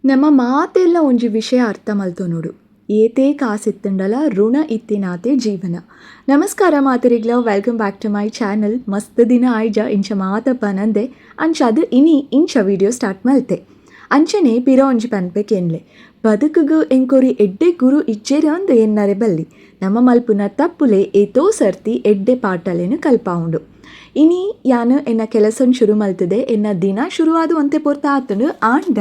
ನಮ ಮಾತೆಲ್ಲ ಒಂಜಿ ವಿಷಯ ಅರ್ಥ ಮಲ್ತೊನೊಡು. ಏತೇ ಕಾಸಿತ್ತುಂಡಲ ಋಣ ಇತ್ತಿನಾತೆ ಜೀವನ. ನಮಸ್ಕಾರ ಮಾತೆರಿಗ್ಲ, welcome back to my channel. ಮಸ್ತ್ ದಿನ ಆಯ್ಜ ಇಂಚ ಮಾತ ಪನಂದೆ, ಅಂಚಾದ್ ಇನಿ ಇಂಚ ವಿಡಿಯೋ ಸ್ಟಾರ್ಟ್ ಮಲ್ತೆ. ಅಂಚನೆ ಪಿರ ಒಂಜಿ ಪನ್ಪೆ ಕೇನ್ಲೆ, ಬದುಕುಗು ಎಂಕೊರಿ ಎಡ್ಡೆ ಗುರು ಇಜ್ಜೆರ್ ಅಂದ್ ಎನ್ನರೆ ಬಲ್ಲಿ. ನಮ ಮಲ್ಪುನ ತಪ್ಪುಲೆ ಏತೋ ಸರ್ತಿ ಎಡ್ಡೆ ಪಾಠಲೆನ್ ಕಲ್ಪಾವುಂಡು. ಇನಿ ಯಾನ್ ಎನ್ನ ಕೆಲಸನ್ ಶುರು ಮಲ್ತದೆ. ಎನ್ನ ದಿನ ಶುರುವಾದ್ ಒಂತೆ ಪೊರ್ತು ಆತುಂಡು. ಆಂಡ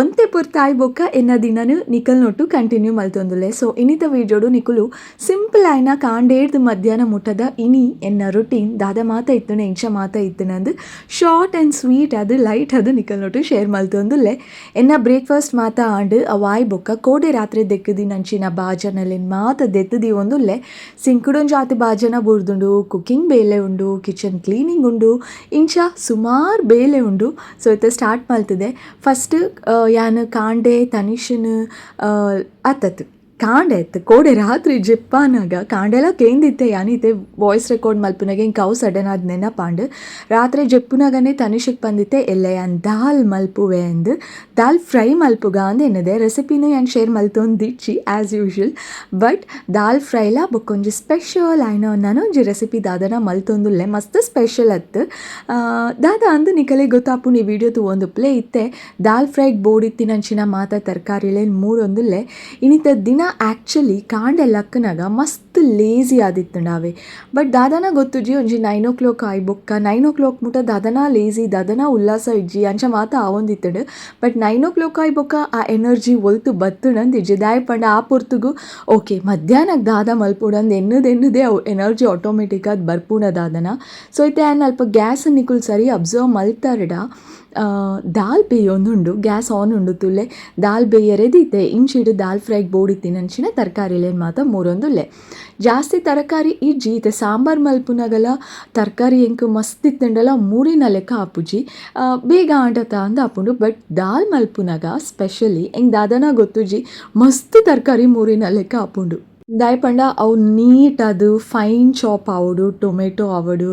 ಒಂತೆ ಪೊರ್ತು ಆಯಿ ಬೊಕ್ಕ ಎನ್ನ ದಿನನ್ ನಿಕಲ್ ನೊಟ್ಟು ಕಂಟಿನ್ಯೂ ಮಲ್ತೊಂದುಲ್ಲೆ. ಸೊ ಇನಿತ ವೀಡಿಯೋಡು ನಿಕುಲು ಸಿಂಪಲ್ ಆಯಿನ ಕಾಂಡೇರ್ದ್ ಮಧ್ಯಾಹ್ನ ಮುಟ್ಟದ ಇನಿ ಎನ್ನ ರುಟೀನ್ ದಾದ ಮಾತ ಇತ್ತುಂಡು, ಎಂಚ ಮಾತ ಇತ್ತುಂಡು short and sweet ಅದು ಲೈಟ್ ಅದು ನಿಕಲ್ ನೊಟ್ಟು ಶೇರ್ ಮಲ್ತೊಂದುಲ್ಲೆ. ಎನ್ನ ಬ್ರೇಕ್ಫಾಸ್ಟ್ ಮಾತ ಆಂಡ್. ಅವಾಯ್ ಬೊಕ್ಕ ಕೋಡೆ ರಾತ್ರಿ ದೆಕ್ಕುದಿನಂಚಿನ ಬಾಜನಲೆನ್ ಮಾತ ದೆತ್ತ್ ದೀವೊಂದುಲ್ಲೆ. ಸಿಂಕುಡೊಂಜಾತ್ ಬಾಜನ ಬೂರ್ದುಂಡು, ಕುಕ್ಕಿಂಗ್ ಬೇಲೆ ಉಂಡು, ಕಿಚನ್ ಕ್ಲೀನಿಂಗ್ ಉಂಡು, ಇಂಚ ಸುಮಾರ್ ಬೇಲೆ ಉಂಡು. ಸೊ ಇತ್ತೆ ಸ್ಟಾರ್ಟ್ ಮಲ್ತದೆ. ಫಸ್ಟ್ ಯಾನ್ ಕಾಂಡೆ ತನಿಷನ್ ಅತ್ತತ್ ಕಾಂಡೆ ಅತ್ ಕೋಡೆ ರಾತ್ರಿ ಜೆಪ್ಪಾನಾಗ ಕಾಂಡೆಲ ಕೇಂದಿತ್ತೆ ಯಾನ್. ಇತ್ತೆ ವಾಯ್ಸ್ ರೆಕಾರ್ಡ್ ಮಲ್ಪುನಾಗ ಎಂಕ್ ಅವು ಸಡನ್ ಆದ್ ನೆನಪಾಂಡ್. ರಾತ್ರಿ ಜೆಪ್ಪುನಾಗನೆ ತನಿಷಕ್ ಪಂದಿತ್ತೆ, ಎಲ್ಲೆ ಯಾನ್ ದಾಲ್ ಮಲ್ಪುವೆ ಅಂದ್, ದಾಲ್ ಫ್ರೈ ಮಲ್ಪುಗ ಅಂದ್. ಎನ್ನದೆ ರೆಸಿಪಿನ ಯಾನ್ ಶೇರ್ ಮಲ್ತೊಂದಿಜ್ಜಿ as usual. But ದಾಲ್ ಫ್ರೈಲ ಬೊಕ್ಕೊಂಜಿ ಸ್ಪೆಷಲ್ ಆಯಿನ ನನೊಂಜಿ ರೆಸಿಪಿ ದಾದನ ಮಲ್ತೊಂದುಲ್ಲೆ. ಮಸ್ತ್ ಸ್ಪೆಷಲ್ ಅತ್, ದಾದ ಅಂದ್ ನಿಕಲೆ ಗೊತ್ತಾಪುಂಡು ಈ ವಿಡಿಯೋ ತೂವೊಂದುಪ್ಪುಲೆ. ಇತ್ತೆ ದಾಲ್ ಫ್ರೈಗ್ ಬೋಡಿತ್ತಿನಂಚಿನ ಮಾತ ತರಕಾರಿಲೆನ್ ಮೂರೊಂದುಲ್ಲೆ. ಇನಿತ ದಿನ ಆ್ಯಕ್ಚುಲಿ ಕಾಂಡೆ ಲಕ್ಕನಾಗ ಮಸ್ತ್ ಲೇಜಿ ಆದಿತ್ತುಂಡು ಅವೆ. ಬಟ್ ದಾದನ ಗೊತ್ತುಜಿ, ಒಂಜಿ 9 ಓ ಕ್ಲಾಕ್ ಆಯಿ ಬೊಕ್ಕ, 9 ಓ ಕ್ಲಾಕ್ ಮುಟ ದಾದನ ಲೇಜಿ, ದಾದನ ಉಲ್ಲಾಸ ಇಜ್ಜಿ, ಅಂಚ ಮಾತ ಆವೊಂದಿತ್ತುಂಡು. ಬಟ್ 9 ಓ ಕ್ಲಾಕ್ ಆಯಿ ಬೊಕ್ಕ ಆ ಎನರ್ಜಿ ಒಲ್ತು ಬತ್ತುಂಡು ಇಜ್ಜಿ. ದಾಯೆ ಪಂಡ ಆ ಪೊರ್ತುಗು ಓಕೆ ಮಧ್ಯಾಹ್ನಕ್ಕೆ ದಾದ ಮಲ್ಪೊಡು ಅಂದ್ ಎನ್ನುದು ಎನ್ನುದೇ ಅವು ಎನರ್ಜಿ ಆಟೋಮೆಟಿಕ್ ಆದ್ ಬರ್ಪುಂಡ ದಾದನ. ಸೊ ಇತ್ತೆ ಯಾನ್ ಅಲ್ಪ ಗ್ಯಾಸ್ ನಿಕುಲು ಸರಿ ಅಬ್ಸರ್ವ್ ಮಲ್ತಾರ್ಡ ದಾಲ್ ಬೇಯೊಂದುಂಡು. ಗ್ಯಾಸ್ ಆನ್ ಉಂಡು ತುಲೆ, ದಾಲ್ ಬೇಯರೆ ದೀತೆ. ಇಂಚಿಡ್ ದಾಲ್ ಫ್ರೈಗ್ ಬೋಡಿತ್ತಿನಂಚಿನ ತರಕಾರಿಲೆನ್ ಮಾತ ಮೂರೊಂದುಲ್ಲೆ. ಜಾಸ್ತಿ ತರಕಾರಿ ಇಜ್ಜಿ. ಇತ್ತೆ ಸಾಂಬಾರ್ ಮಲ್ಪುನಗಲ ತರಕಾರಿ ಎಂಕ್ ಮಸ್ತ್ ಇತ್ತುಂಡಲ ಮೂರಿನ ಲೆಕ್ಕ ಆಪುಜಿ, ಬೇಗ ಆಂಡತ ಅಂದ್ ಆಪುಂಡು. ಬಟ್ ದಾಲ್ ಮಲ್ಪುನಗ ಸ್ಪೆಷಲಿ ಎಂಕ್ ದಾದನ ಗೊತ್ತುಜಿ, ಮಸ್ತ್ ತರಕಾರಿ ಮೂರಿನ ಲೆಕ್ಕ ಆಪುಂಡು. ದಾಯೆ ಪಂಡ ಅವು ನೀಟ್ ಅದು ಫೈನ್ ಚಾಪ್ ಆವೊಡು. ಟೊಮೆಟೊ ಆವೊಡು,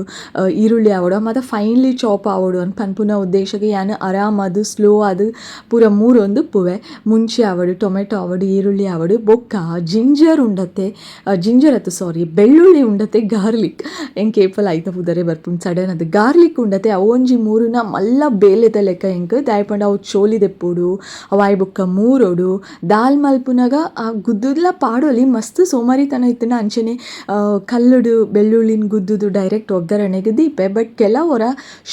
ಈರುಳ್ಳಿ ಆವೊಡು, ಮಾತ ಫೈನ್ಲಿ ಚಾಪ್ ಆವೊಡು ಅಂತ ಪನ್ಪುನ ಉದ್ದೇಶಕ್ಕೆ ಯಾನ್ ಆರಾಮಾದ್ ಸ್ಲೋ ಆದ್ ಪೂರ ಮೂರೊಂದು ಉಪ್ಪುವೆ. ಮುಂಚಿ ಆವಡ್, ಟೊಮೆಟೊ ಆವಡ್, ಈರುಳ್ಳಿ ಆವಡ್, ಬೊಕ್ಕ ಜಿಂಜರ್ ಉಂಡತೆ, ಜಿಂಜರ್ ಅತ್ತು, ಸಾರಿ, ಬೆಳ್ಳುಳ್ಳಿ ಉಂಡತೆ, ಗಾರ್ಲಿಕ್. ಎಂಕ್ ಏಪಲ ಐತ ಪುದರೇ ಬರ್ಪುಂಡು ಸಡನ್ ಅದು. ಗಾರ್ಲಿಕ್ ಉಂಡತೆ, ಅವು ಒಂಜಿ ಮೂರುನ ಮಲ್ಲ ಬೇಲೆದ ಲೆಕ್ಕ ಎಂಕ್. ದಾಯೆ ಪಂಡ ಅವು ಚೋಲಿ ದೆಪ್ಪೊಡು, ಅವು ಆಯಿ ಬೊಕ್ಕ ಮೂರೊಡು. ದಾಲ್ ಮಲ್ಪುನಗ ಆ ಗುದ್ದುದ್ಲ ಪಾಡೊಲಿ, ಮಸ್ತ್ ಸೋಮಾರಿತನ ಇತ್ತುಂಡ ಅಂಚನೆ ಕಲ್ಲುಡು ಬೆಳ್ಳುಳ್ಳಿನ ಗುದ್ದುದು ಡೈರೆಕ್ಟ್ ಒಗ್ಗರಣೆಗೆ ದೀಪೆ. ಬಟ್ ಕೆಲವೊರ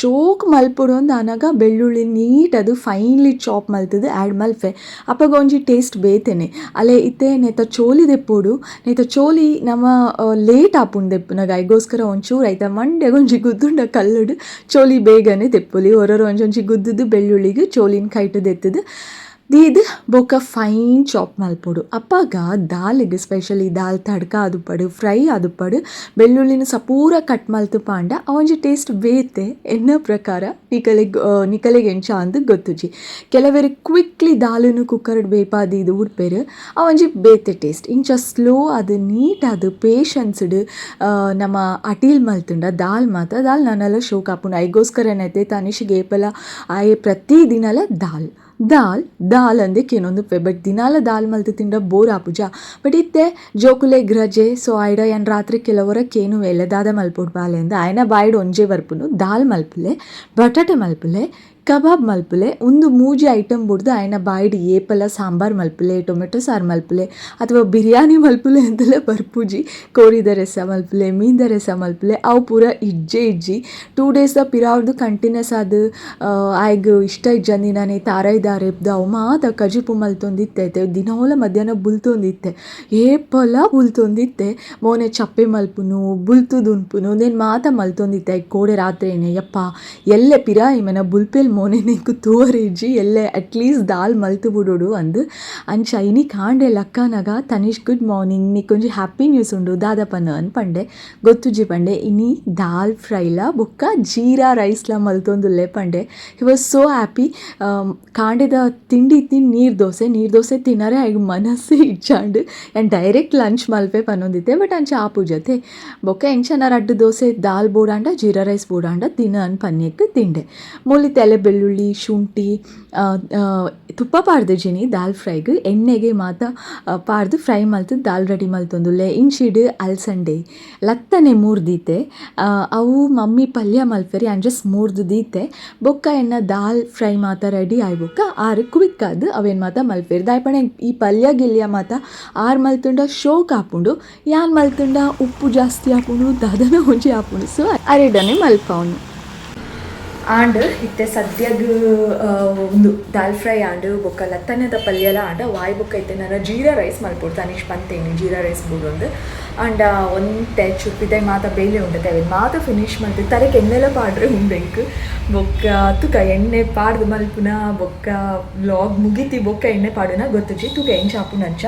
ಶೋಕ್ ಮಲ್ಪೊಡು ಅಂದ್ ಆನಗ ಬೆಳ್ಳುಳ್ಳಿ ನೀಟ್ ಅದು ಫೈನ್ಲಿ ಚಾಪ್ ಮಲ್ತುದು ಆ್ಯಡ್ ಮಲ್ಪೆ. ಅಪಗ ಒಂಜಿ ಟೇಸ್ಟ್ ಬೇತೆನೆ. ಅಲೆ ಇತ್ತೆ ನೇತ ಚೋಲಿ ದೆಪ್ಪೊಡು. ನೇತ ಚೋಲಿ ನಮ ಲೇಟ್ ಆಪುಂಡು ದೆಪ್ಪುನಗ. ಐಗೋಸ್ಕರ ಒಂಚೂರು ಐತ ಮಂಡೆಗ್ ಒಂಜಿ ಗುದ್ದುಂಡ ಕಲ್ಲುಡು ಚೋಲಿ ಬೇಗನೆ ದೆಪ್ಪೊಲಿ. ಒರೊರ ಒಂಜೊಂಜಿ ಗುದ್ದುದು ಬೆಳ್ಳುಳ್ಳಿಗ್ ಚೋಲಿನ ಕೈಟ್ ದೆತ್ತುದು ದೀದ್ ಬೊಕ್ಕ ಫೈನ್ ಚಾಪ್ ಮಲ್ಪೊಡು. ಅಪಗ ದಾಲಿಗ್, ಸ್ಪೆಷಲಿ ದಾಲ್ ತಡ್ಕ ಆದುಪ್ಪಡ್, ಫ್ರೈ ಆದುಪ್ಪಡ್, ಬೆಳ್ಳುಳ್ಳಿನ ಸಪೂರ ಕಟ್ ಮಲ್ತ್ ಪಾಂಡ ಅವೊಂಜಿ ಟೇಸ್ಟ್ ಬೇತೆ ಎನ್ನ ಪ್ರಕಾರ. ನಿಕಲೆಗ್ ನಿಕಲೆಗ್ ಎಂಚ ಅಂದ್ ಗೊತ್ತುಜಿ. ಕೆಲವೆರ್ ಕ್ವಿಕ್ಲಿ ದಾಲುನು ಕುಕ್ಕರ್ಡ್ ಬೇಪಾದ್ ದೀದ್ ಉಡ್ಪೆರ್, ಅವೊಂಜಿ ಬೇತೆ ಟೇಸ್ಟ್. ಇಂಚ ಸ್ಲೋ ಆದ್ ನೀಟ್ ಆದ್ ಪೇಷನ್ಸ್ಡ್ ನಮ ಅಟೀಲ್ ಮಲ್ತುಂಡ ದಾಲ್ ಮಾತ ದಾಲ್ ನನಲ ಶೋಕ್ ಆಪುಂಡು. ಐಗೋಸ್ಕರನೈತೆ ತನಿಷಿಗ್ ಏಪಲ ಆಯೆ ಪ್ರತಿ ದಿನಲ ದಾಲ್ ದಾಲ್ ದಾಲ್ ಅಂದೆ ಕೇನೊಂದುಪ್ಪೆ. ಬಟ್ ದಿನಾಲ ದಾಲ್ ಮಲ್ತ್ ತಿಂಡ ಬೋರ್ ಆಪುಜ? ಬಟ್ ಇತ್ತೆ ಜೋಕುಲೆಗ್ ರಜೆ. ಸೊ ಐಡ ಯಾನ್ ರಾತ್ರಿ ಕೆಲವೊರ ಕೇನುವೆ, ಎಲ್ಲೆ ದಾದ ಮಲ್ಪೊಡು ಬಾಲೆ ಅಂದ್. ಆಯನ ಬಾಯಿಡ್ ಒಂಜೇ ಬರ್ಪುಂಡು, ದಾಲ್ ಮಲ್ಪುಲೆ, ಬಟಾಟೆ ಮಲ್ಪುಲೆ, ಕಬಾಬ್ ಮಲ್ಪುಲೆ. ಉಂದು ಮೂಜಿ ಐಟಮ್ ಬುಡ್ದು ಆಯನ ಬಾಯಿಡ್ ಏಪಲ ಸಾಂಬಾರ್ ಮಲ್ಪುಲೆ, ಟೊಮೆಟೊ ಸಾರು ಮಲ್ಪುಲೆ ಅಥವಾ ಬಿರಿಯಾನಿ ಮಲ್ಪುಲೆ ಅಂದಲ ಬರ್ಪುಜಿ. ಕೋರಿದ ರಸ ಮಲ್ಪುಲೆ, ಮೀನ್ದ ರಸ ಮಲ್ಪುಲೆ, ಅವು ಪೂರ ಇಜ್ಜೆ ಇಜ್ಜಿ. 2 ಡೇಸ್ ಪಿರಾವ್ದು ಕಂಟಿನ್ಯೂಸ್ ಆದ್ ಆಯ್ಗ್ ಇಷ್ಟ ಇಜ್ಜಂದಿನಾನೆ ತಾರಾಯ್ದ ಅರೆಪ್ದ ಅವು ಮಾತ ಕಜಿಪು ಮಲ್ತೊಂದಿತ್ತೆ. ದಿನೋಲ ಮಧ್ಯಾಹ್ನ ಬುಲ್ತೊಂದಿತ್ತೆ, ಏಪಲ ಬುಲ್ತೊಂದಿತ್ತೆ. ಮೋನೆ ಚಪ್ಪೆ ಮಲ್ಪುನು, ಬುಲ್ತುದು ಉನ್ಪುನು, ಉಂದೆನ್ ಮಾತ ಮಲ್ತೊಂದಿತ್ತೆ. ಐಕ್ ಕೋಡೆ ರಾತ್ರೆನೆ, ಯಪ್ಪ ಎಲ್ಲೆ ಪಿರ ಇಮೆನ ಬುಲ್ಪೆಲ್ ಮೋನೆ ಎಂಕ್ ತೂವರೆ ಇಜ್ಜಿ, ಎಲ್ಲೆ ಅಟ್ಲೀಸ್ಟ್ ದಾಲ್ ಮಲ್ತ್ ಬುಡೊಡು ಅಂದ್. ಅಂಚ ಇನಿ ಕಾಂಡೆ ಲಕ್ಕನಗ, ತನಿಷ್ ಗುಡ್ ಮಾರ್ನಿಂಗ್, ನಿಕ್ಕೊಂಜಿ ಹ್ಯಾಪಿ ನ್ಯೂಸ್ ಉಂಡು. ದಾದ ಪನ್ನ ಅಂದ್ ಪಂಡೆ. ಗೊತ್ತುಜಿ ಪಂಡೆ. ಇನಿ ದಾಲ್ ಫ್ರೈಲ ಬೊಕ್ಕ ಜೀರಾ ರೈಸ್ಲ ಮಲ್ತೊಂದುಲ್ಲೆ ಪಂಡೆ. He was so happy. ಕಾಂಡೆದ ತಿಂಡಿ ಇತ್ತಿನ ನೀರು ದೋಸೆ. ನೀರು ದೋಸೆ ತಿನ್ನರೆ ಆಯ್ಗ್ ಮನಸ್ಸೇ ಇಜ್ಜಾಂಡ್. ಯಾನ್ ಡೈರೆಕ್ಟ್ ಲಂಚ್ ಮಲ್ಪೆ ಪನೊಂದಿತ್ತೆ. ಬಟ್ ಅಂಚ ಆಪುಜತೆ. ಬೊಕ್ಕ ಎಂಚನ ರಡ್ಡ್ ದೋಸೆ, ದಾಲ್ ಬೋಡಾಂಡ, ಜೀರಾ ರೈಸ್ ಬೋಡಾಂಡ ತಿನ್ನ ಅನ್ ಪನ್ಯೆಕ್ ತಿಂಡೆ. ಮೂಲಿ ತಲೆ. ಬೆಳ್ಳುಳ್ಳಿ, ಶುಂಠಿ, ತುಪ್ಪ ಪಾಡ್ದಿಜಿನಿ ದಾಲ್ ಫ್ರೈಗ್ ಎಣ್ಣೆಗೆ ಮಾತ ಪಾಡ್ದು ಫ್ರೈ ಮಲ್ತು ದಾಲ್ ರೆಡಿ ಮಲ್ತೊಂದುಲ್ಲೆ. ಇಂಚಿಡ್ ಅಲ್ಸಂಡೆ ಲತ್ತನೆ ಮೂರ್ದೀತೆ, ಅವು ಮಮ್ಮಿ ಪಲ್ಯ ಮಲ್ಪೆರ್, ಯಾನ್ ಜಸ್ಟ್ ಮೂರ್ದು ದೀತೆ. ಬೊಕ್ಕ ಎನ್ನ ದಾಲ್ ಫ್ರೈ ಮಾತ ರೆಡಿ ಆಯಿ ಬೊಕ್ಕ ಆರ್ ಕ್ವಿಕ್ ಆದ್ ಅವೇನು ಮಾತ ಮಲ್ಪೆರ್. ದಾಯೆ ಪಂಡ ಈ ಪಲ್ಯ ಗಿಲ್ಯ ಮಾತ ಆರ್ ಮಲ್ತುಂಡ ಶೋಕ್ ಆಪುಂಡು, ಯಾನ್ ಮಲ್ತುಂಡ ಉಪ್ಪು ಜಾಸ್ತಿ ಆಪುಂಡು, ದಾದನ ಒಂಜಿ ಆಪುಂಡು. ಸೊ ಅರೆಡನೆ ಮಲ್ಪವನು. ಆಂಡ್ ಇತ್ತೆ ಸದ್ಯಗ್ ಉಂದು ದಾಲ್ ಫ್ರೈ ಆಂಡ್, ಬೊಕ್ಕ ಲತ್ತನೆದ ಪಲ್ಯಲ ಆಂಡ ವಾಯ್ ಬೊಕ್ಕ ಇತ್ತೆ ನನ ಜೀರಾ ರೈಸ್ ಮಲ್ಪೊಡು. ತನಿಷ್ ಪಂತೇನಿ ಜೀರಾ ರೈಸ್ ಬೋಡೊಂದು. ಆಂಡ ಒಂತೆ ಚುಪ್ಪಿದೈ ಮಾತ ಬೇಲೆ ಉಂಡತೆ, ಅವೆನ್ ಮಾತ ಫಿನಿಶ್ ಮಲ್ತು ತರೆಕ್ ಎಣ್ಣೆಲ ಪಾಡ್ರೆ ಉಂಡೆಂಕ್. ಬೊಕ್ಕ ತುಕ ಎಣ್ಣೆ ಪಾಡ್ದು ಮಲ್ಪುನ ಬೊಕ್ಕ ವ್ಲಾಗ್ ಮುಗಿತಿ ಬೊಕ್ಕ ಎಣ್ಣೆ ಪಾಡುನ ಗೊತ್ತುಜಿ, ತುಕ ಎಂಚ ಆಪುನಂಚ.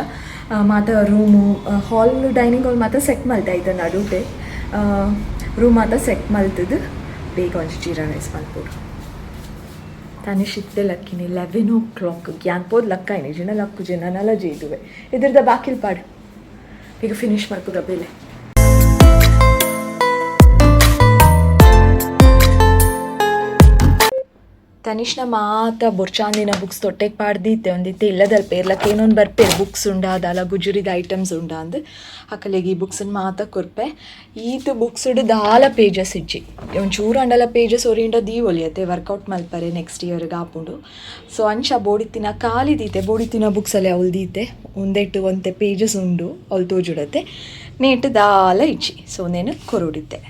ಮಾತ ರೂಮು ಹಾಲ್ ಡೈನಿಂಗ್ ಹಾಲ್ ಮಾತ ಸೆಟ್ ಮಲ್ತೆ, ಐತ ನಡುಟೆ ರೂಮ್ ಮಾತ ಸೆಟ್ ಮಲ್ತದು ಬೇಗ ಒಂಜಿ ಜೀರಾ ರೈಸ್ ಮಲ್ಪೊಡು. ತನಿಷ್ ಇತ್ತೆ ಲಕ್ಕಿನಿ 11 o'clock. ಯಾನ್ ಪೋದು ಲಕ್ಕಾಯಿನಿ ಜಿನ ಲಕ್ಕುಜೆ ನನಲ ಜೇದುವೆ ಇದ್ರದ ಬಾಕಿಲ್ ಪಾಡು. ಈಗ ಫಿನಿಶ್ ಮಲ್ಪುಗ ಬೇಲೆ. ತನಿಷ್ನ ಮಾತ ಬೊರ್ಚಾಂದಿನ ಬುಕ್ಸ್ ತೊಟ್ಟೆಗೆ ಪಾಡ್ದೀತೆ ಒಂದಿತ್ತೆ ಇಲ್ಲದಲ್ಪ ಇರ್ಲಕ್ಕ ಏನೊಂದು ಬರ್ಪೇರು ಬುಕ್ಸ್ ಉಂಡ ದಾಲ ಗುಜುರಿದ ಐಟಮ್ಸ್ ಉಂಡ ಅಂದ್ ಅಕಲೆಗ್ ಈ ಬುಕ್ಸ್ನ್ ಮಾತ ಕೊರ್ಪೆ. ಈತ್ ಬುಕ್ಸ್ ದಾಲ ಪೇಜಸ್ ಇಜ್ಜಿ, ಒಂಚೂರು ಅಂಡಲ ಪೇಜಸ್ ಒರಿಂಡ ದೀವೊಲಿಯತ್ತೆ ವರ್ಕೌಟ್ ಮಲ್ಪರೆ ನೆಕ್ಸ್ಟ್ ಇಯರ್ಗೆ ಆಪುಂಡು. ಸೊ ಅಂಚ ಬೋಡಿತ್ತಿನ ಖಾಲಿ ದೀತೆ, ಬೋಡಿತ್ತಿನ ಬುಕ್ಸ್ ಅಲ್ಲೇ ಅವಳು ದೀತೆ, ಒಂದೆಟ್ಟು ಒಂತೆ ಪೇಜಸ್ ಉಂಡು ಅವಳು ತೋಜುಡತ್ತೆ ನೇಟ್ ದಾಲ ಇಜ್ಜಿ. ಸೊ ನೇನು ಕೊರೊಡಿತ್ತೆ.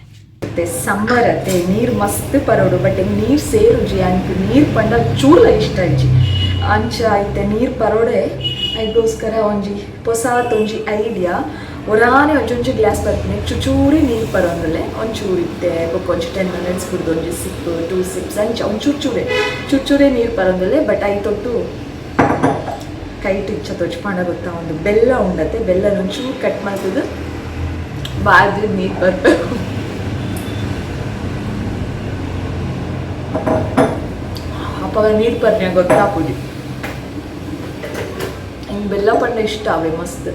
ಸಮ್ಮರ್ ಅತ್ತೆ ನೀರು ಮಸ್ತ್ ಪರೋಡು, ಬಟ್ ನೀರು ಸೇರುಜಿ ಅಂಕ್ ನೀರು ಪಂಡ ಚೂರ್ಲ ಇಷ್ಟ ಇಜ್ಜಿ. ಅಂಚ ಐತೆ ನೀರು ಪರೋಡೆ ಐಗೋಸ್ಕರ ಒಂಜಿ ಪೊಸಾತ್ ಒಂಜಿ ಐಡಿಯಾ, ಒರಾನೆ ಒಂಜೊಂಜಿ ಗ್ಲಾಸ್ ಬರ್ಪಿನಿ, ಚುಚೂರಿ ನೀರು ಪರೋಂದುಲ್ಲೆ ಒಂಚೂರು ಇತ್ತೆ ಬೊಕ್ಕ ಒಂಜಿ 10 minutes ಕುಡ್ದು ಒಂಜಿ ಸಿಪ್ 2 sips ಅಂಚ ಒಂಚೂರು ಚೂರೆ ಚುಚ್ಚೂರೆ ನೀರು ಪರೋಂದುಲ್ಲೆ. ಬಟ್ I ತೊಟ್ಟು ಕೈಟ್ ಇಚ್ಚ ತೊಜ್ಪಾಂಡ ಗೊತ್ತಾ ಒಂದು ಬೆಲ್ಲ ಉಂಡತೆ, ಬೆಲ್ಲನ ಒಂಚೂರು ಕಟ್ ಮಾಡ್ತದ್ದು ಬಾರ್ದು ನೀರು ಬರ್ಬೇಕು. ಅಪ್ಪಗ ನೀರು ಪರ್ನ್ಯ ಗೊತ್ತಾಪುಜಿ. ಹಿಂಗೆ ಬೆಲ್ಲ ಪಂಡ ಇಷ್ಟ ಅವೆ ಮಸ್ತ್.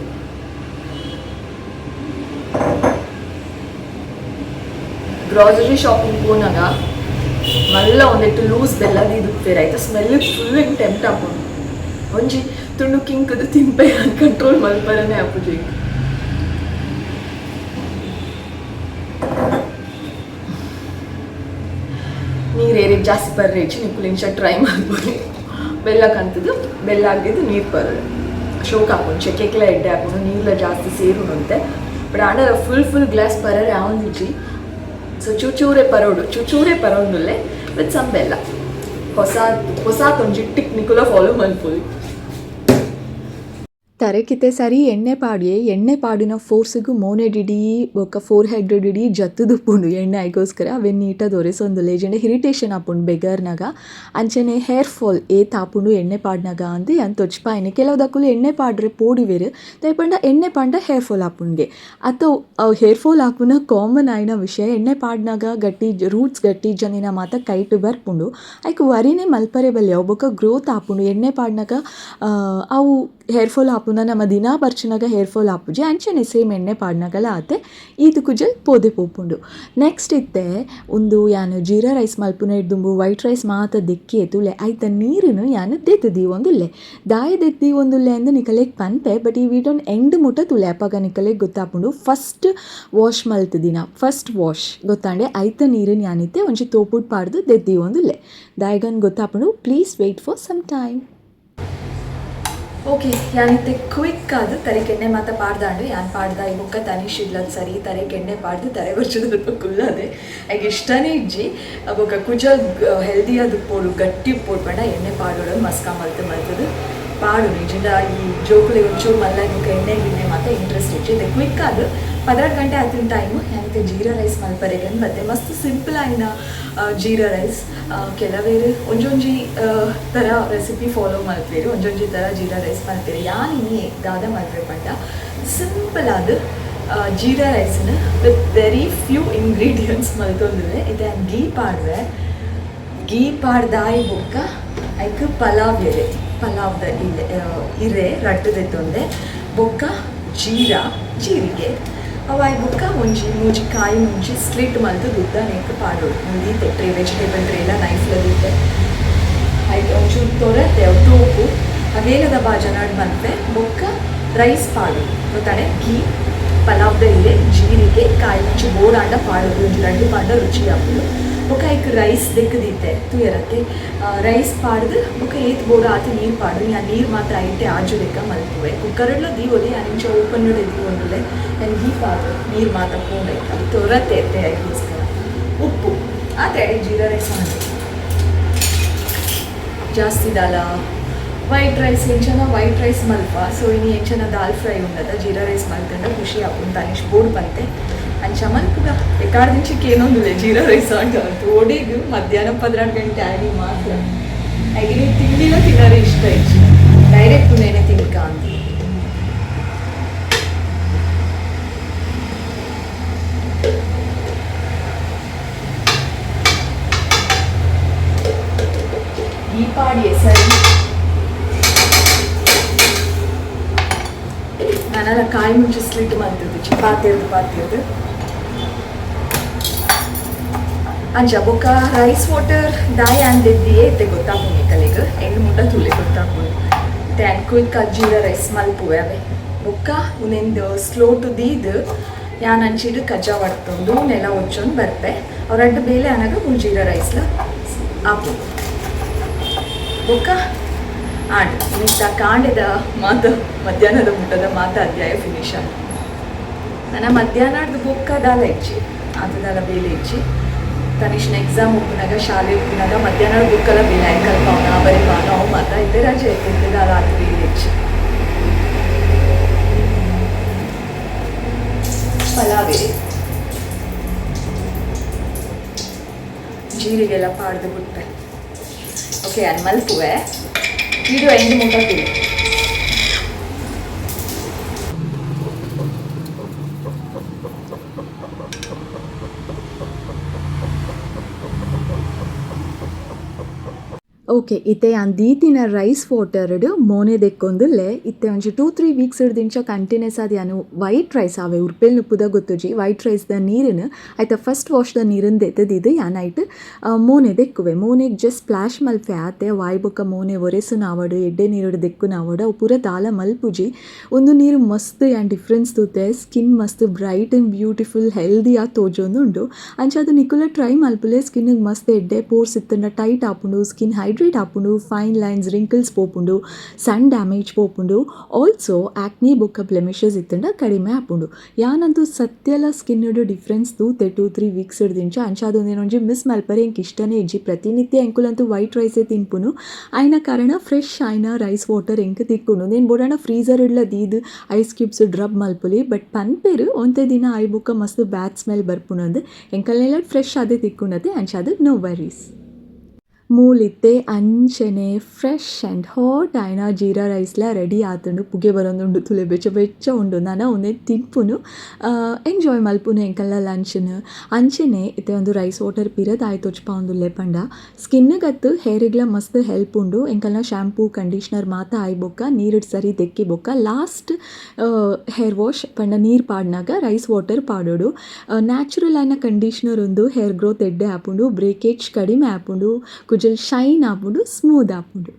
ಗ್ರಾಸರಿ ಶಾಪಿಂಗ್ ಪೋನಾಗ ಮಲ್ಲ ಒಂದೆಟ್ಟು ಲೂಸ್ ಬೆಲ್ಲ ದೀದುಪ್ಪೇರು ಆಯ್ತಾ, ಸ್ಮೆಲ್ ಫುಲ್ ಹಿಂಗೆ ಟೆಂಪ್ಟ್ ಆಪುಂಡು. ಒಂಜಿ ತುಂಡು ಕಿಂಕದು ತಿಂಪೆ ಕಂಟ್ರೋಲ್ ಮಲ್ಪರನೆ ಆಪುಜಿ. ನೀರು ಏರಿಗೆ ಜಾಸ್ತಿ ಬರ್ರೆ ಹೆಚ್ಚು ನಿಕ್ಕುಲು ಇಂಚ ಟ್ರೈ ಮಾಡ್ಬೋದು. ಬೆಲ್ಲ ಕಂತದ್ದು ಬೆಲ್ಲ ಆಗಿದ್ದು ನೀರು ಬರೋದು ಶೋಕ್ ಹಾಕೊಂಡು ಚಕ್ಕೆಕ್ಲ ಎಡ್ಡೆ ಹಾಕೊಂಡು ನೀರ್ಲ ಜಾಸ್ತಿ ಸೇರುನಂತೆ. ಬಟ್ ಆಂಡ ಫುಲ್ ಫುಲ್ ಗ್ಲಾಸ್ ಬರರೆ ಆವೊಂದಿಜ್ಜಿ. ಸೊ ಚೂಚೂರೆ ಪರೋಡು, ಚೂಚೂರೆ ಪರೋಂದುಲ್ಲೆ ವಿತ್ ಸಮ್ ಬೆಲ್ಲ. ಹೊಸ ಹೊಸ ಒಂಜಿ ಟಿಕ್ ನಿಕುಲ ಫಾಲೋ ಮಲ್ಪೊಲಿ. ತರೆಕಿತೆ ಸರಿ ಎಣ್ಣೆ ಪಾಡಿಯೆ, ಎಣ್ಣೆ ಪಾಡಿನ ಫೋರ್ಸಿಗು ಮೋನೆಡಿಡಿ ಬೊಕ್ಕ ಫೋರ್ ಹೆಡ್ ಡಿಡಿ ಜತ್ತುದುಪ್ಪುಂಡು ಎಣ್ಣೆ ಐಗೋಸ್ಕರ ಅವೆನ್ ನೀಟಾದ್ ಒರೆಸೊಂದುಲ್ಲೆ. ಇಜ್ಜಿಂಡ ಇರಿಟೇಷನ್ ಆಪುಂಡು ಬೆಗರ್ನಾಗ. ಅಂಚನೆ ಹೇರ್ ಫಾಲ್ ಏತ್ ಆಪುಂಡು ಎಣ್ಣೆ ಪಾಡ್ನಾಗ ಅಂದ್ ಯಾನ್ ತೊಜ್ಪಾಯಿನಿ. ಕೆಲವುದಕುಲು ಎಣ್ಣೆ ಪಾಡ್ರೆ ಪೋಡಿವೆರ್, ದಾಯೆ ಪಂಡ ಎಣ್ಣೆ ಪಾಂಡ ಹೇರ್ ಫಾಲ್ ಆಪುಂಡ್ಗೆ. ಅತ್ತ ಅವು ಹೇರ್ ಫಾಲ್ ಆಪುನ ಕಾಮನ್ ಆಯಿನ ವಿಷಯ. ಎಣ್ಣೆ ಪಾಡ್ನಾಗ ಗಟ್ಟಿ ರೂಟ್ಸ್ ಗಟ್ಟಿ ಇಜ್ಜಂದಿನ ಮಾತ ಕೈಟ್ ಬರ್ಪುಂಡು, ಐಕ್ ವರಿನೇ ಮಲ್ಪರೆ ಬಲ್ಲಿ ಅವು ಬೊಕ್ಕ ಗ್ರೋತ್ ಆಪುಂಡು. ಎಣ್ಣೆ ಪಾಡ್ನಾಗ ಅವು ಹೇರ್ ಫಾಲ್ ಆಪುನ ನಮ್ಮ ದಿನ ಬರ್ಚಿನಾಗ ಹೇರ್ ಫಾಲ್ ಆಪುಜಿ. ಅಂಚನೆ ಸೇಮ್ ಎಣ್ಣೆ ಪಾಡ್ನಾಗಲ ಆತೆ ಈತ್ ಕುಜಲ್ ಪೋದೆ ಪೋಪುಂಡು. ನೆಕ್ಸ್ಟ್ ಇತ್ತೆ ಉಂದು ಯಾನ್ ಜೀರಾ ರೈಸ್ ಮಲ್ಪುನ ದುಂಬು ವೈಟ್ ರೈಸ್ ಮಾತ ದೆಕ್ಕಿ ತುಲೆ ಐತ ನೀರುನು ಯಾನ್ ದೆತ್ತ್ ದೀವೊಂದುಲ್ಲೆ. ದಾಯೆ ದೆತ್ತ್ ದೀವೊಂದುಲ್ಲೆ ಅಂದ್ ನಿಕಲೆಗ್ ಪನ್ಪೆ, ಬಟ್ ಈ ವಿಡಿಯೋನ್ ಎಂಡ್ ಮುಟ್ಟ ತುಲೆ ಅಪಗ ನಿಕಲೆಗ್ ಗೊತ್ತಾಪುಂಡು. ಫಸ್ಟ್ ವಾಶ್ ಮಲ್ತುದಿನ ಫಸ್ಟ್ ವಾಶ್ ಗೊತ್ತಾಂಡೆ ಐತ ನೀರುನ್ ಯಾನಿತ್ತೆ ಒಂಜಿ ತೋಪುಡ್ ಪಾಡ್ದು ದೆತ್ತ್ ದೀವೊಂದುಲ್ಲೆ. ದಾಯೆಗಂದ್ ಗೊತ್ತಾಪುಂಡು. Please wait for some time. Okay, ಯಾನಿತ್ತೆ ಕ್ವಿಕ್ ಆದ್ ತರೆಕ್ ಎಣ್ಣೆ ಮಾತ ಪಾಡ್ದಾಂಡು. ಯಾನ್ ಪಾಡ್ದ ಈ ಬೊಕ್ಕ ತನಿಷ್ ಇಡ್ಲದ್ ಸರಿ ತರೆಕ್ ಎಣ್ಣೆ ಪಾಡ್ದು ತರೆ ಬರ್ಚುದು ಕುಲ್ಲದೆ ಐಕ್ ಇಷ್ಟನೇ ಇಜ್ಜಿ. ಬೊಕ್ಕ ಕುಜಲ್ ಹೆಲ್ದಿ ಆದ್ ಉಪ್ಪೊಡು ಗಟ್ಟಿ ಉಪ್ಪೊಡು ಪಂಡ ಎಣ್ಣೆ ಪಾಡೋಡು ಮಸ್ಕ ಮಲ್ತು ಮಲ್ತುದು ಪಾಡುನು. ಇಜ್ಜಿಂಡ ಈ ಜೋಕುಲೆಗ್ ಒಂಚೂರು ಮಲ್ಲ ಬೊಕ್ಕ ಎಣ್ಣೆ ಗಿಣ್ಣೆ ಮಾತ ಇಂಟ್ರೆಸ್ಟ್ ಇಜ್ಜಿ. ಇತ್ತೆ ಕ್ವಿಕ್ ಆದ್ 12 ಗಂಟೆ ಆತಿನ ಟೈಮ್ ಯಾನಿತ್ತೆ ಜೀರಾ ರೈಸ್ ಮಲ್ಪರೆಗ್ ಬತ್ತೆ. ಮಸ್ತ್ ಸಿಂಪಲ್ ಆಯಿನ ಜೀರಾ ರೈಸ್. ಕೆಲವೇರು ಒಂಜೊಂಜಿ ಥರ ರೆಸಿಪಿ ಫಾಲೋ ಮಲ್ಪೆರ್, ಒಂಜೊಂಜಿ ಥರ ಜೀರಾ ರೈಸ್ ಮಲ್ಪೆರ್. ಯಾನ್ ಇನಿ ದಾದ ಮಲ್ಪೆ ಪಂಡ ಸಿಂಪಲ್ ಆದ್ ಜೀರಾ ರೈಸ್ನ ವಿತ್ ವೆರಿ ಫ್ಯೂ ಇಂಗ್ರೀಡಿಯೆಂಟ್ಸ್ ಮಲ್ತೊಂದುಲ್ಲೆ. ಇತ್ತೆ ಯಾನ್ ಗೀ ಪಾಡ್ವೆ. ಗೀ ಪಾಡ್ದಾಯಿ ಬೊಕ್ಕ ಐಕ್ ಪಲಾವ್ ಎಲೆ, ಪಲಾವ್ದ ಇಲೆ ಇರೆ ರಡ್ಡ್ ದೆತ್ತೊಂದೆ, ಬೊಕ್ಕ ಜೀರಾ ಜೀರಿಗೆ ಅವಾಯ್ ಬೊಕ್ಕ ಒಂಜಿ ಮೂಜಿ ಕಾಯಿ ಮುಂಚಿ ಸ್ಲಿಟ್ ಮಲ್ತ್ ಉದ್ದನೆಕ್ ಪಾಡೊಡು. ದೀತೆ ಟ್ರೇ ವೆಜಿಟೇಬಲ್ ಟ್ರೇಲ ನೈಫ್ಲ ದೀತೆ. ಐಟ್ ಒಂಚೂರು ತೊರತೆ ಅವು ಟೋಪು ಅವೇಲದ ಬಾಜನಡ್ ಮಲ್ಪೆ ಬೊಕ್ಕ ರೈಸ್ ಪಾಡು ಗೊತ್ತಾನೆ. ಘೀ, ಪಲಾವ್ದ ಇಲೆ, ಜೀರಿಗೆ, ಕಾಯಿ ಮುಂಚಿ ಬೋಡಾಂಡ ಪಾಡೋದು, ಒಂಜಿ ರಡ್ಡ್ ಪಾಂಡ ರುಚಿ ಆಪುಂಡು. ಬೊಕ್ಕ ಐಕ್ ರೈಸ್ ದೆಕ್ಕ್ದಿತ್ತೆ ತೂಯರತ್ತೆ. ರೈಸ್ ಪಾಡ್ದು ಬೊಕ್ಕ ಏತ್ ಬೋಡು ಆತ್ ನೀರು ಪಾಡು. ಆ ನೀರು ಮಾತ್ರ ಐಟೆ ಆಜುಲೆಕ್ಕ ಮಲ್ಪುವೆ. ಕುಕ್ಕರ್ಡ್ಲ ದೀವೊಲಿ, ಅಂಚ ಓಪನ್ ದೀವೊಂದುಲ್ಲೆ. ಆ್ಯಂಡ್ ಘೀ ಪಾಡು ನೀರು ಮಾತ್ರ ಪೋಂಡು ತೊರತೆ ಎತ್ತೆ. ಐಕೋಸ್ಕರ ಉಪ್ಪು ಆತೆ. ಅಡಿ ಜೀರಾ ರೈಸ್ ಮಾಡಿ ಜಾಸ್ತಿ ದಾಲ ವೈಟ್ ರೈಸ್ ಎಂಚನ ವೈಟ್ ರೈಸ್ ಮಲ್ಪ. ಸೊ ಇನಿ ಎಂಚನ ದಾಲ್ ಫ್ರೈ ಉಂಡದ, ಜೀರಾ ರೈಸ್ ಮಲ್ತಂಡ ಖುಷಿ ಆಪುಂಡು. ತನಿಷ್ ಬೋರ್ಡ್ ಬಂತೆ, ಅಂಚ ಮಲ್ಪುಗ. ಎಕಾಡ್ದಿಂಚಿಕ್ ಏನೊಂದುಲ್ಲೆ ಜೀರಾ ರೈಸ್ ಆಂಡ ಅಂತ. ಓಡಿಗ್ ಮಧ್ಯಾಹ್ನ 12 ಗಂಟೆ ಆಗಿ ಮಾತ್ರ. ಹಾಗೆ ತಿಂಡಿಲ ತಿನ್ನೋರು ಇಷ್ಟ ಇಚ್ಚಿ, ಡೈರೆಕ್ಟ್ ನೇನೆ ತಿನ್ಕ ಅಂತ. ಈ ಪಾಡಿಯೆ ಸರಿ. ನಾನೆಲ್ಲ ಕಾಯಿ ಮುಂಚೆ ಸ್ಲಿಟ್ ಮಾಡ್ತಿದ್ದು ಪಾತಿರ್ದು ಪಾತಿರ್ದು ಅಂಚ. ಬೊಕ್ಕ ರೈಸ್ ವಾಟರ್ ದಾಯ ಅಂದಿದ್ದಿ ಏತೆ ಗೊತ್ತಾಪುಂಡು ಕಲೆಗ್ ಎಂಡ್ ಮುಟ್ಟ ತುಲೆ ಗೊತ್ತಾಪುಂಡು. ತ್ಯಾನ್ ಕ್ವಿಕ್ ಜೀರಾ ರೈಸ್ ಮಲ್ಪುವೆ ಅವೆ. ಬೊಕ್ಕ ಉನೆಂದು ಸ್ಲೋ ಟು ದೀದ್ ಯಾನ್ ಅಂಚಿಡ್ ಕಜ್ಜ ವಡ್ತೊಂದು ನೆಲ ಒಚ್ಚೊಂದು ಬರ್ಪೆ. ಅವ್ರಡ್ಡು ಬೇಲೆ ಅನಗ ಉಂದು ಜೀರಾ ರೈಸ್ಲ ಆಪುಂಡು. ಬೊಕ್ಕ ಆಂಡ್ ಮಿತ್ತ ಕಾಂಡೆದ ಮಾತ, ಮಧ್ಯಾಹ್ನದ ಊಟದ ಮಾತ ಅಧ್ಯಾಯ ಫಿನಿಶ್ ಆಂಡ್. ನನ್ನ ಮಧ್ಯಾಹ್ನದ ಬೊಕ್ಕ ದಾಲ ಇಜ್ಜಿ, ಆತದಾಲ ಬೇಲೆ ಇಜ್ಜಿ. ತನಿಷ್ನ ಎಕ್ಸಾಮ್ ಉಪ್ಪುನಾಗ, ಶಾಲೆ ಉಪ್ಪುನಾಗ ಮಧ್ಯಾಹ್ನ ಬುಕ್ಕಲ ಬೇಲೆ ಆಯ್ತು, ಕಲ್ಪಾವನ ಬರಿಪಾವನ ಅವು ಮಾತ. ಇತ್ತೆ ರಜೆ ಇತ್ತೆ, ದಾಲ ಆತ ಬೇಲೆ ಇಜ್ಜಿ. ಪಲಾವೆ ಜೀರಿಗೆಲ್ಲ ಪಾಡ್ದು ಬಿಟ್ಟೆ. ಓಕೆ, ಅನ್ ಮಲ್ಪುವೆ. ವಿಡಿಯೋ ಎಂಡ್ ಮುಟ್ಟ. ಓಕೆ, ಇತ್ತೆ ಯಾನ್ ದೀತಿನ ರೈಸ್ ವಾಟರ್ಡ್ ಮೋನೆ ದೆಕ್ಕೊಂದುಲ್ಲೆ. ಇತ್ತೆ ಒಂಜಿ 2-3 ವೀಕ್ಸ್ ದಿಂಚ ಕಂಟಿನ್ಯೂಸ್ ಆದ್ ಯಾನ್ ವೈಟ್ ರೈಸ್ ಆವೆ ಉರ್ಪೆಲ್ ನುಪ್ಪುದ ಗೊತ್ತುಜಿ, ವೈಟ್ ರೈಸ್ ದ ನೀರಿನ ಐತ ಫಸ್ಟ್ ವಾಶ್ ದ ನೀರಿನ ದೆತ್ತದಿದ್ದು ಯಾನ್ ಐಟ್ ಮೋನೆ ದೆಕ್ಕುವೆ. ಮೋನೆಗ್ ಜಸ್ಟ್ ಸ್ಪ್ಲಾಶ್ ಮಲ್ಪೆ ಆತೆ. ವಾಯ್ ಬೊಕ್ಕ ಮೋನೆ ಒರೆಸುನ ಆವಡ್, ಎಡ್ಡೆ ನೀರುಡು ದೆಕ್ಕುನ ಆವಡ್, ಅವು ಪೂರ ದಾಲ ಮಲ್ಪುಜಿ. ಉಂದು ನೀರು ಮಸ್ತ್ ಯಾನ್ ಡಿಫ್ರೆನ್ಸ್ ತೂತೆ. ಸ್ಕಿನ್ ಮಸ್ತ್ ಬ್ರೈಟ್ ಆ್ಯಂಡ್ ಬ್ಯೂಟಿಫುಲ್ ಹೆಲ್ದಿ ಆದ್ ತೋಜೊಂದುಂಡು. ಅಂಚಾದ್ ನಿಕುಲ ಟ್ರೈ ಮಲ್ಪುಲೆ. ಸ್ಕಿನ್ ಮಸ್ತ್ ಎಡ್ಡೆ, ಪೋರ್ಸ್ ಇತ್ತುಂಡ ಟೈಟ್ ಆಪುಂಡು, ಸ್ಕಿನ್ ಹೈಡ್ರೇಟ್ ಆಪುಂಡು, ಫೈನ್ ಲೈನ್ಸ್ ರಿಂಕಲ್ಸ್ ಪೋಪುಂಡು, ಸನ್ ಡ್ಯಾಮೇಜ್ ಪೋಪುಂಡು. ಆಲ್ಸೋ ಆಕ್ನಿ ಬೊಕ್ಕ ಬ್ಲೆಮಿಷಸ್ ಇತ್ತುಂಡ ಕಡಿಮೆ ಆಪುಂಡು. ಯಾನಂತೂ ಸತ್ಯಲ ಸ್ಕಿನ್ ಡಿಫ್ರೆನ್ಸ್ ತೂತೆ 2-3 ವೀಕ್ಸ್ ದಿಂಚ. ಅಂಚಾದ್ ಒಂಜಿ ಮಿಸ್ ಮಲ್ಪರೆ ಎಂಕ್ ಇಷ್ಟನೇ ಇಜ್ಜಿ. ಪ್ರತಿನಿತ್ಯ ಎಂಕುಲಂತೂ ವೈಟ್ ರೈಸೇ ತಿನ್ಪುನು. ಆಯ್ನ ಕಾರಣ ಫ್ರೆಶ್ ಆಯ್ನ ರೈಸ್ ವಾಟರ್ ಎಂಕ್ ತಿಕ್ಕುಂಡು. ನೇನ್ ಬೋಡಾಂಡ ಫ್ರೀಸರ್ ಇಡ್ಲ ದೀದ್ ಐಸ್ ಕ್ಯೂಬ್ಸ್ ಡ್ರಬ್ ಮಲ್ಪೊಲಿ. ಬಟ್ ಪನ್ಪೆರ್ ಒಂತೆ ದಿನ ಆಯ್ ಬೊಕ್ಕ ಮಸ್ತ್ ಬ್ಯಾಡ್ ಸ್ಮೆಲ್ ಬರ್ಪುಂಡು. ಎಂಕಲ್ನೆಲ್ಲ ಫ್ರೆಶ್ ಆದೇ ತಿಕ್ಕುಂಡತೆ. ಅಂಚಾದ್ ನೋ ವರೀಸ್. ಮೂಲಿತ್ತೆ ಅಂಚನೆ ಫ್ರೆಶ್ ಆ್ಯಂಡ್ ಹಾಟ್ ಆಯ್ನ ಜೀರಾ ರೈಸ್ಲ ರೆಡಿ ಆತುಂಡು. ಪುಗೆ ಬರೊಂದುಂಡು ತುಲೆ, ಬೆಚ್ಚ ಬೆಚ್ಚ ಉಂಡು. ನನ ಉಂದೆ ತಿನ್ಪುನು, ಎಂಜಾಯ್ ಮಲ್ಪುನು ಎಂಕಲ್ನ ಲಂಚ್ನ್. ಅಂಚನೆ ಇತ್ತೆ ಒಂದು ರೈಸ್ ವಾಟರ್ ಪಿರ ದಾಯೆ ತೋಜ್ಪಾವೊಂದುಲ್ಲೆ ಪಂಡ, ಸ್ಕಿನ್ಗತ್ತು ಹೇರಿಗ್ಲ ಮಸ್ತ್ ಹೆಲ್ಪ್ ಉಂಡು. ಎಂಕಲ್ನ ಶಾಂಪೂ ಕಂಡೀಷ್ನರ್ ಮಾತ ಆಯ್ ಬೊಕ್ಕ, ನೀರುಡ್ ಸರಿ ದೆಕ್ಕಿ ಬೊಕ್ಕ, ಲಾಸ್ಟ್ ಹೇರ್ ವಾಶ್ ಪಂಡ ನೀರು ಪಾಡ್ನಾಗ ರೈಸ್ ವಾಟರ್ ಪಾಡೋಡು. ನ್ಯಾಚುರಲ್ ಆಯ್ನ ಕಂಡೀಷ್ನರ್ ಉಂದು. ಹೇರ್ ಗ್ರೋತ್ ಎಡ್ಡೆ ಆಪುಂಡು, ಬ್ರೇಕೇಜ್ ಕಡಿಮೆ ಆಪುಂಡು, ಕುಜಲ್ ಶೈನ್ ಆಪುಂಡು, ಸ್ಮೂತ್ ಆಪುಂಡು.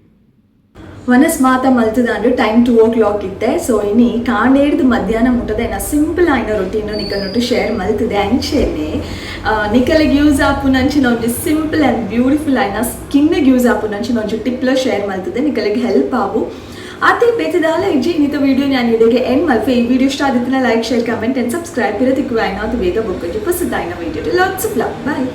ವನಸ್ ಮಾತ ಮಲ್ತದಾಂಡು. ಟೈಮ್ 2 ಓ ಕ್ಲಾಕ್ ಇತ್ತೆ. ಸೊ ಇನಿ ಕಾಂಡೇಡ್ದು ಮಧ್ಯಾಹ್ನ ಮುಟ್ಟದ ಎನ್ನ ಸಿಂಪಲ್ ಆಯ್ನ ರೊಟೀನ್ ನಿಕಲ್ನೊಟ್ಟು ಶೇರ್ ಮಲ್ತದೆ. ಅಂಚೆನೆ ನಿಕಲೆಗ್ ಯೂಸ್ ಆಪುನಂಚಿನ ಒಂಜಿ ಸಿಂಪಲ್ ಆ್ಯಂಡ್ ಬ್ಯೂಟಿಫುಲ್ ಆಯ್ನ ಸ್ಕಿನ್ಗೆ ಯೂಸ್ ಆಪುನಂಚಿನ ಒಂಜಿ ಟಿಪ್ಲ ಶೇರ್ ಮಲ್ತದೆ. ನಿಕಲೆಗ್ ಹೆಲ್ಪ್ ಆವು. ಆತೆ, ಬೇತೆದಾಲ ಇಜ್ಜಿ. ಇನ್ನಿತ ವಿಡಿಯೋ ನಾನು ಇಡೆಗೆ ಎಂಡ್ ಮಲ್ಪೆ. ಈ ವಿಡಿಯೋ ಇಷ್ಟ ಆದಿತ್ತಿನ like, share, comment and subscribe. ಪಿರ ತಿಕ್ಕುವ ಆಯ್ನ ಅದು ಬೇಗ ಬೊಕ್ಕೊಂಜಿ ಪೊಸದಾಯ್ನ video. Lots of love, bye.